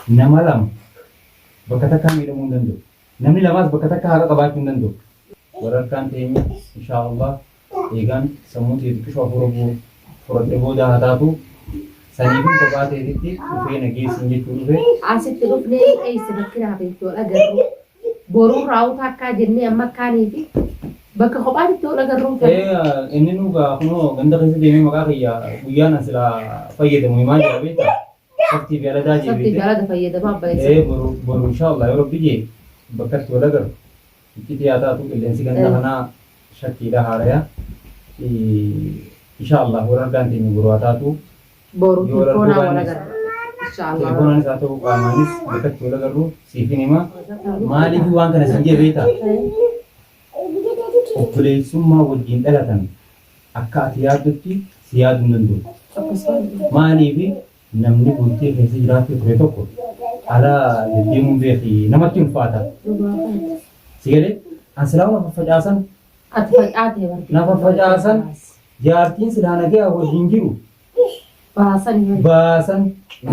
Nama 2 bakka takkaa miidhamuu hin danda'u. Namni lamaas bakka takkaa haqa qabaachuu hin danda'u. Walharkaan teenya inshaa Allah eegaan sammuu tiyya xiqqishoo hafuura furadhe booda haa taatu saniifin kophaa teetitti dhufee na geessin jechuu dhufe. Asitti dhufnee eessa bakki naa beektu wal agarru. Boruu raawuta akkaa jennee amma akkaaniifi bakka kophaatitti wal agarruun fedha. Ee inni nuu gaa kunoo ganda keessa deemee maqaa kiyya guyyaan an silaa fayyadamu himaa jira beektaa. Sabtii fi aladaa jee Sabtii fi beekte. alada fayyadamaa Ee abbayeessa. boru boru inshaa Allah yoo rabbi jee bakka itti wal agarru iccitii haa taatu qilleensi ganda Ee. kanaa shakkiidha haaraya. Inshaa Allah wal argaan teenya boru haa taatu. Boru Yoo wal arguu telefoonaan wal baannes agarra. Inshaa Allah. telefoonaanis haa ta'u qaamaanis bakka itti wal agarru siifin hima. Maaliif waan kana siin jee beektaa? Ee. Obboleessummaa wajjin dhalatan akka ati yaaddutti si yaaduu hin danda'u. Maaliif namni bultii keessa jiraachuu ture tokko ala deddeemuun beeki namatti ulfaata. Si galee an silaa na faffacaasan Ati facaatee bar. na faffacaasan jaartiin silaa nagaya wajjin jiru Baasan baasan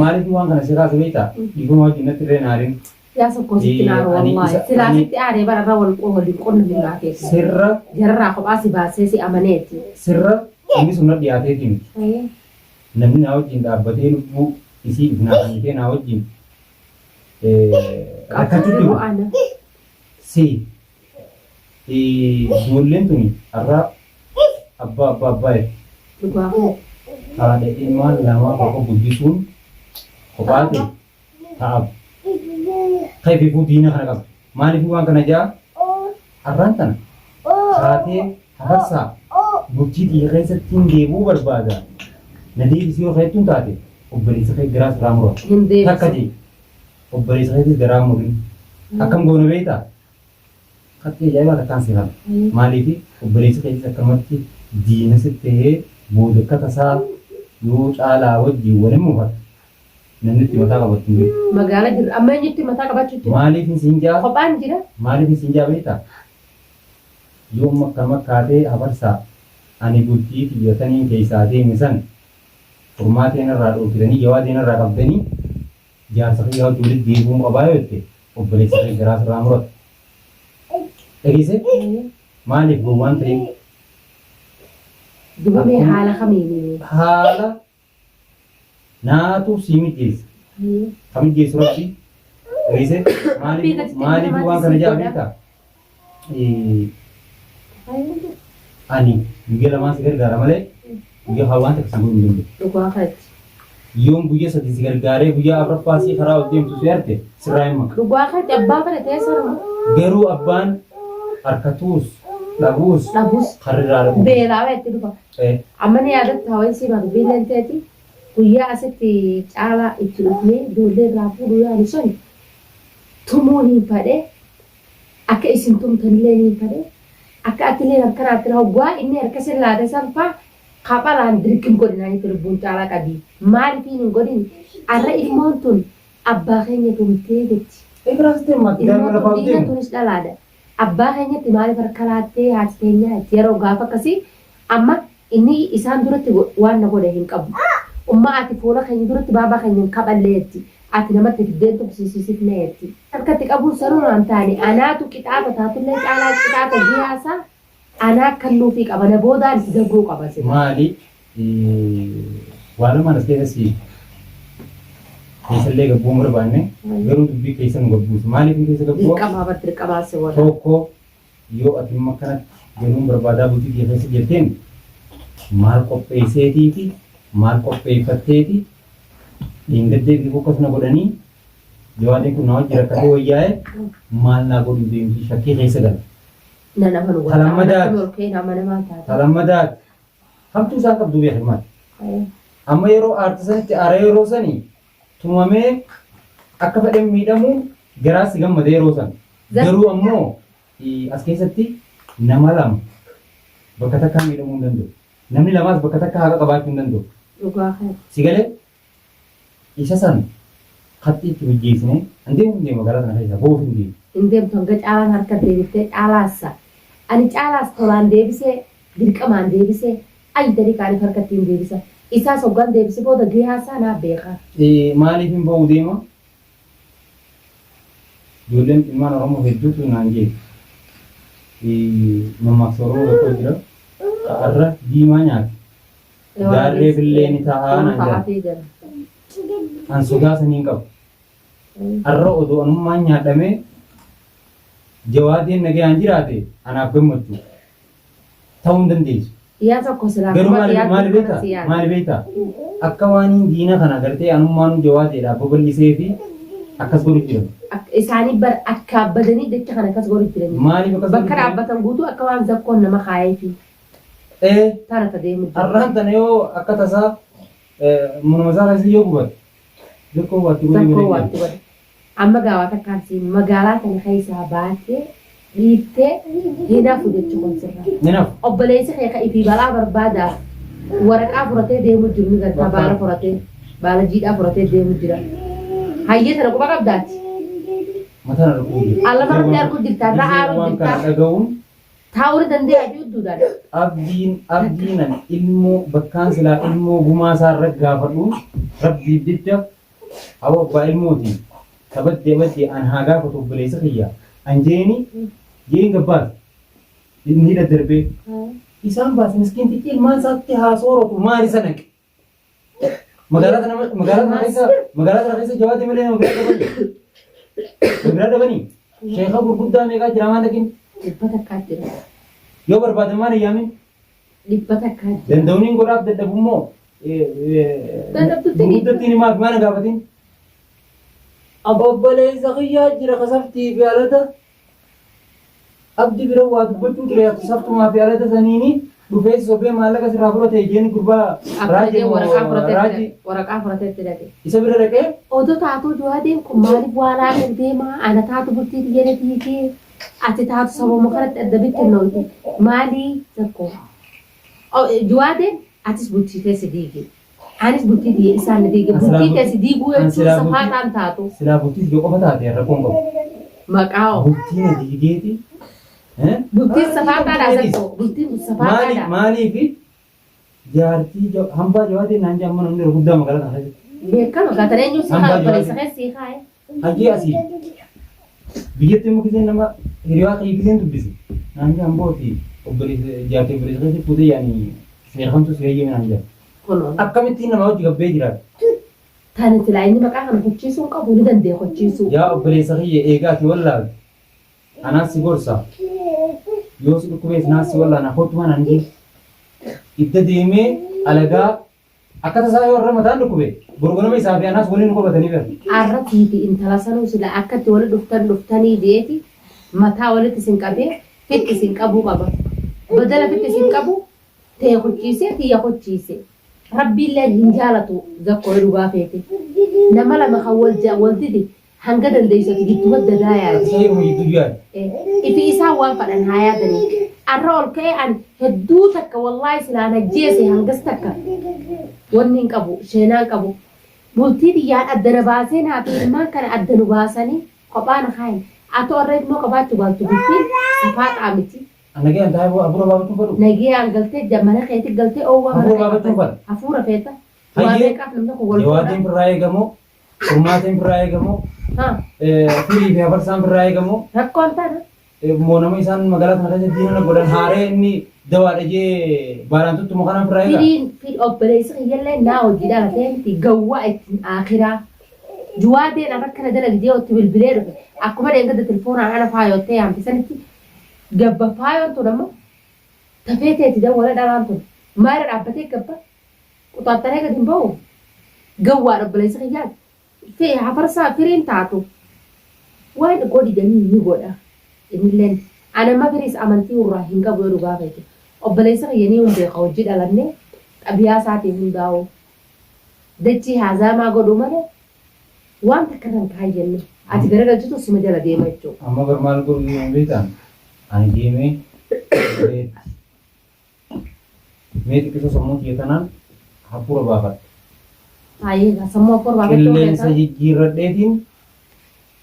maaliif waan kana si kaase beektaa dhiifama wajjin natti illee naarin. Yaa sokkoo sitti naaru Ani wallaahi. isa- Silaa ani- sitti aaree bara irra wal waliin qonna hin keessa. Sirra Jararraa kophaa si baasee si amaneeti. Sirra inni sun na dhiyaateetii miti. Namni naa wajjin dhaabbatee lubbuu isii if naa kennitee naa wajjin rakkachuu jiru Ana. si ijoolleen tuni har'a abbaa abbaa abbaa jetti. Dhugaa kee. Haadha ilmaan lamaa qofa guddisuun kophaa ta'e ta'aaf. Kayfifuu diina kana qabdu. Maaliif waan kana ja'a? Har'aan tana kaatee hafarsaa bultii tiyya keessatti hin deebi'uu barbaada. Na deebisi yoo keettuun taate obboleessa kee garaa sirraa mura. Hin deebisu. Takka jee obboleessa keetis garaa hin murin. Akkam goona beektaa? Qabxii ajaa'ibaa takkaan si kana. Maaliif obboleessi keetis akkanumatti diina sitti ta'ee booda akka tasaa yoo caalaa wajjin waliin mufate namni itti mataa qabatu hin jiru. Magaala jirra. Amma eenyutti mataa qabachuu jira? Maaliif siin jaa? Kophaan jira. Maaliif siin jaa beektaa? Yoo amma akkanuma kaatee hafarsaa ani bultii tiyya taniin keessaa deeme san furmaatee narraa dhoorkitanii jawaadee narraa qabdanii jaarsa kiyyaa wajji walitti deebi'uun qabaa yoo jette obboleessa kee garaa sirraa murata. Dhageessee? Maaliif gowwaan ta'in? Duba mee haala kamiini? Haala Naatu sii mijjeessa. Ka mijjeessu Rabbi. Dhageessee? Rabbii Maaliif gaditti maaliif namaatti waan kana sii jaa godha. beektaa? Ani guyya lamaan si gargaara malee guyya kaan waan takka si godhuu hin danda'u. Dhugaa keeti. Yoon guyya sadi si gargaaree guyyaa afraffaa sii karaa ol deemtu si arte sirraa hin maqu. Dhugaa keeti abbaa fedhe ta'e sanuma. Garuu abbaan harkatuus dhabuus Dhabus karrirraa dhabuu. beelaa itti dhufa. Amma ni yaadatta hawaayi siima dubbiilleen teeti guyyaa asitti caalaa itti dhufnee ijoollee irraa fuudhuu yaanu san tumuu niin fadhe akka isin tumtanillee niin fadhe akka atillee harka naatti hoggaa inni harka sin laate san faa kaphalaan dirqim godhinaa jette lubbuun caalaa qabii maalifiin hin godhin arra ilmoon tun abbaa keenya tumtee jetti Ikiraas deema ilmoon daa'ima tun lafaa dhiira deemu. tunis dhalaadha Abbaa keenyatti maaliif harka laattee haati teenyaa itti yeroo gaafa akkasii amma inni isaan duratti waan na godhe hin qabu. Ummaa ati fuula keenya duratti baabaa keenya hin kaballee jetti. Ati namatti fiddee hin tumsiisisifne jetti. Harkatti qabuun sanuu naan taane anaatu qixaaxa taatullee caalaa qixaaxa giyaasaa anaa kennuufii qaba na boodaan itti dabruu qaba sila. Maali waa lamaan as keessa si keessallee gabbuu hin barbaanne garuu dubbii keessa nu gabbuusu. Maaliif hin keessa gabbuu? Dirqamaa bar dirqamaa si godha. Tokko yoo ati amma akkanatti galuun barbaadaa bultii kee keessa jetteen maal qopheesseetii fi maal qopheeffatteeti dheengaddee fi akkas na godhanii jawaadeen kun na wajji rakkatee wayyaa'e maal naa godhuu deemti shakkii keessa gala. Nan amanu Ta lammadaati. ol ka'een amanamaa taate. Ta lammadaati. Hamtuu isaan qabdu beeki maal. Amma yeroo aarti sanitti aara yeroo sani tumamee akka fedhen miidhamuun garaa si gammada yeroo san. Garuu ammoo as keessatti nama lama bakka takkaa miidhamuu hin danda'u. Namni lamaas bakka takkaa haqa qabaachuu hin danda'u. Dhugaa keeti. Si galee isa san kaxxii itti mijjeessinee hin deemu hin deemu magaalaa kana keessaa ba'uuf hin deemu. Hin deemtu hanga caalaan harka deebiftee caalaassa. Ani caalaas tolaan deebisee Dirqamaan deebise ay dariqaanif harkattiin deebisa. Isaas hoggaan deebise booda gahaasaa naa beeka. Maaliifin ba'uu deema? Ijoolleen ilmaan Oromoo hedduutu naan jee. Mammaaksa Oromoo tokko jira. Har'a diimaa nyaate. Gaarree billee ni taa'aa naan jedhan. An sodaa sanii hin qabu. Har'a odoo anummaan nyaadhamee jawaadeen nagayaan jiraate anaaf gammachuu ta'uu hin dandeessu. Yaa tokko silaa Garuu kuma maali dhiyaatu maali kana beektaa? si yaada. Maali beektaa? Akka waaniin diina kana gartee anummaanuu jawaadeedhaaf babal'isee fi akkas godhu jiran. Isaanii bar akka badanii jecha kana akkas godhu jiranii. Maaliif akkas godhu Bakka jiran? dhaabbatan guutuu akka waan zakkoon nama kaayeefi Ee tana ta deemu jiru. har'aan tana yoo akka tasaa manuma isaa keessa yoo gubate zakkoo waatti godhee Zakkoo malee waatti godhe. Amma gaa waa takkaan siin magaalaa tana keessaa baatee dhiiftee hin hafu jechu kun sirraa. Hin hafu. Obboleessi kee ka ifii balaa barbaadaaf waraqaa furatee deemu jiru ni gartaa baala furatee baala jiidhaa furatee deemu jira. Hayyee tana quba qabdaati. Mataa na dhukkubuu jira. Alla marratti arguu jirta, irra aaruu Waan jirta. kana dhaga'uun Taa'uu ni dandeenya ati udduudhaan. Abdiin abdiinan ilmoo bakkaan silaa ilmoo gumaa isaa irra gaafadhu rabbiif jecha Hawwa abbaa ilmooti ta badde badde an haa gaafatu obboleessa kiyya an jeeni jeen gabbaase inni hidha darbee isaan baase miskiintichi ilmaan isaatti haa sooratu maal isa naqe magaalaa tana magaalaa tana keessa magaalaa tana keessa jawaati malee nama biraa dhabanii nama biraa dhabanii sheeka gurguddaa meeqaa jira maal dhaqin Dhibba takkaa jira. yoo barbaadan maal eyyaamin Dhibba takkaa jira. Danda'uun godhaaf dadhabu immoo Dadhabdutti ni- gurguddatti ni maaf maana gaafatin. Obboleessa kiyyaa jira kasaftii fi alata abdi bira waa dubbachuu ture saftumaa fi alata saniini dhufee si sobee maallaqa sirraa fudhate jeen gurbaa Akka raajii jedhee waraqaa fudhatee raajii waraqaa fudhatee itti dhaqe. isa bira dhaqee Odoo taatuu Jawaadeen kun maaliif waan haadhuuf deemaa ana taatu bultii tiyya na diigee ati taatu sababuma kanatti adda bittinnoomte maalii tokko. Jawaadeen atis bultii tee si diige anis bultii tiyya isaan na diige An silaa bultii tee si diiguu an jechuun silaa bultii- safaaxaan taatu silaa bultii tiyya qofa taate rakkoon qabu. maqaa hoo. Bultii na diigeeti. Bultiin safaaxaadhaa tokko bultiin Maali safaaxaadhaa. maaliifi Jaartii hambaa jawaatiin naan jedhan mana namni guddaa magaalaa kana keessatti. Beekama gaatan eenyu si Hambaa haa obboleessa jawaatiin. kee sii kaa'e. Hajii asii biyyatti immoo giseen nama hiriyaa kee giseen dubbise naan jedhan booti obboleessa jaartii obboleessa keessatti fuutee yaani seera kamtu si hayyame naan jedhan. Kunoo. Akkamittiin nama hojii gabbee jiraata. Tani silaa inni maqaa kana kochiisuu hin qabu ni danda'e kochiisuu. Yaa obboleessa kiyya eegaa ati wallaalte Anaas si gorsa. Yoo si dhukkubees naas si wallaana kottu mana hin jiru. Idda deemee alagaa akka tasaa yoo irra mataan dhukkube boru ganama isaa fi anaas waliin nu qabatanii bira. Arra tiifi intala sanuu sila akka itti wali dhuftan dhuftanii jeeti mataa walitti isin qabee fitti isin qabuu qaba. Badala fitti isin qabu tee kochiisee tiyya kochiise. Rabbiilleen hin jaalatu zakkoo dhugaa feete. Nama lama kan wal dide Hanga dandeessu ati gidduma dadaa yaadi. Isa yeruma jidduu yaadi. Ifi isaan waan fadhan haa yaadanii. Arra ol ka'ee an hedduu takka wallaahi silaa na jeese hangas takka wanni hin qabu sheenaa hin qabu. Bultii tiyyaan adda na baasee naa fi ilmaan kana adda nu baasanii kophaa na kaayan. Atoo arra ilmoo qabaachuu baattu bultiin safaaxaa miti. An nagayaan taa'ee hafuura baafachuu fedhu. Nagayaan galtee mana keetti galtee oowwaa mana Hafuura kee baafachuu qabda. fedha. Hafuura feeta. Waa Hayyee meeqaaf namni kun wal fuudha. jawaatiin firraa eegamoo Furmaateen firraa eegamoo firii fi hafarsaan firraa eegamoo Rakkoon tana. moo nama isaan magaalaa kana keessa diina na godhan haaree inni dawaadha jee baalaan tuttumu kanaan firraa eegaa. Firiin firi obboleessi kiyyallee naa hojii dhalatee miti gawwaa ittiin aakiraa. Juwaadeen arra akkana dalagi jee itti bilbilee dhufe. Akkuma dheengadda telefoonaan ana faayottee yaamte sanitti gabba faayoon tun ammoo tafee teeti dawwala dhalaan tun maayira dhaabbatee gabba Quxaaxxaree gad hin ba'u. Gawwaadha obboleessa kiyyaa. Fi hafarsaa firiin taatu. Waan godhi jedhanii ni godha. Innilleen ana amma firiis amantii irraa hin qabu yoo dhugaa feete. Obboleessa kiyya ni hin beeka hojii dhalannee xabiyaa isaatiin hundaa'u. Dachii haazaamaa godhu malee waan takka irra hin kaayyanne. Ati garagalchitu suma jala deema jechuudha. Amma bar maal godhu deeman beektaa? Ani deemee Mee xiqqisoo sammuu tiyya tanaan hafuura baafadha. Hayyee egaa sammuu hafuura baafachuu Qilleensa feeta. jijjiirradheetiin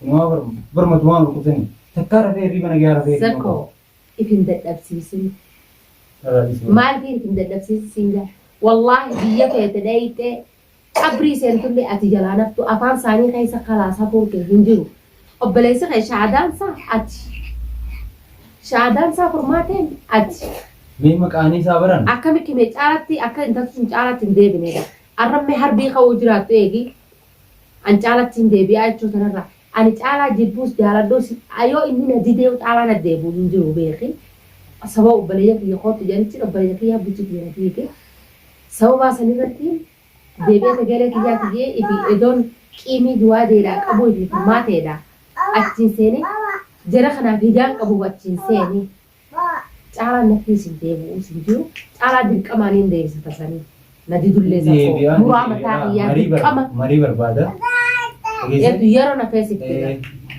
inumaa bar bar matumaan dhukkubsanii takkaa rafee hirriiba nagayaa rafee hirriiba Zakko qabu. if hin dadhabsiisin. Narraa dhiisi bara. Maaliif if hin dadhabsiisin siin jaa. Wallaahi biyya feete dhayxee qabrii seentullee ati jalaa naftu afaan isaanii keessa kalaas hafuun kee hin jiru. Obboleessi kee shahaadaan isaa ati. Shahaadaan isaa furmaateen ati. Mee maqaanii isaa baran. Akkamitti mee caalatti akka intalti sun caalatti hin deebinedha. Arrammee harbii ka'uu jiraattu eegi. An caalatti hin deebi'aa jechuu tanarraa. Ani caalaa jibbuus jaaladhuus yoo inni na didee caalaa na deebi'u hin jiru beeki. Sababa obboleeyyan kiyya kootu jedhanitti obboleeyyan kiyya bultii kiyya na diige. Sababaa sanirratti deebi'ee sagalee kiyyaati jee ifi edoon qiimii juwaadeedhaa qabuu ifi furmaateedha. Achiin seenee jara kanaaf hidaan qabuuf achiin seenee. Caalaan naffiis hin deebi'uus hin jiru. Caalaa dirqamaan hin deebisa tasanii. Na didullee safoo. Deebi'aa ni Muraa mataa deebi'aa. kiyyaa Marii bar dirqama. marii barbaada. Dhageessee? Eetu yeroo na feesifte Eh, gaa.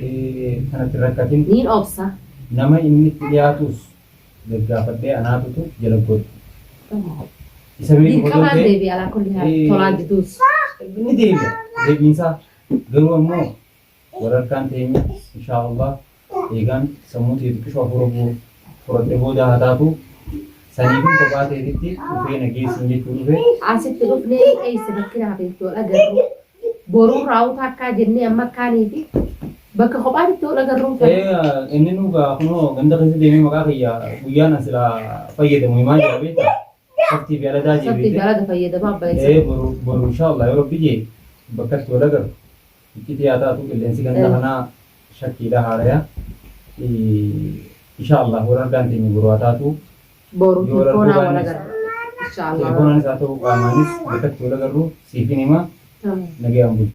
eh, kanatti hin rakkatin. Niin obsa. Nama inni itti dhiyaatus gaggaafadhee anaatutu jala godhu. Isa beeku odoo Dirqamaan ta'e deebi'a alaa kulli haal eh, tolaan diduus. ni deebi'a. Deebiinsaa garuu ammoo Wal harkaan teenya inshaa Allah eegaan sammuu tiyya xiqqishoo hafuura furadhe booda haa taatu saniifin kophaa teetitti dhufee na geessin jechuu dhufe. Asitti dhufnee eessa bakki naaf itti wal agarru boruu raawuta akkaa jennee amma akkaaniifi bakka kophaatitti wal agarruu fedha. Ee inni nu gaa kunoo ganda keessa deemee maqaa kiyya guyyaan an silaa fayyadamu himaa jira beektaa saftii fi aladaa jee Saftii fi beekte. alada fayyadamaa abba Ee boru boru inshaa Allah yoo rabbi jee bakka itti wal agarru Iccitii haa taatu qilleensi ganda kanaa shakkiidha haaraya. Inshaa Allah wal argaan teenya boru haa taatu. Boru Yoo wal arguu telefoonaan wal baannes agarra. Inshaa Allah. telefoonaanis haa ta'u qaamaanis bakka itti wal agarru siifin hima. Tamam. Nagayaan buli.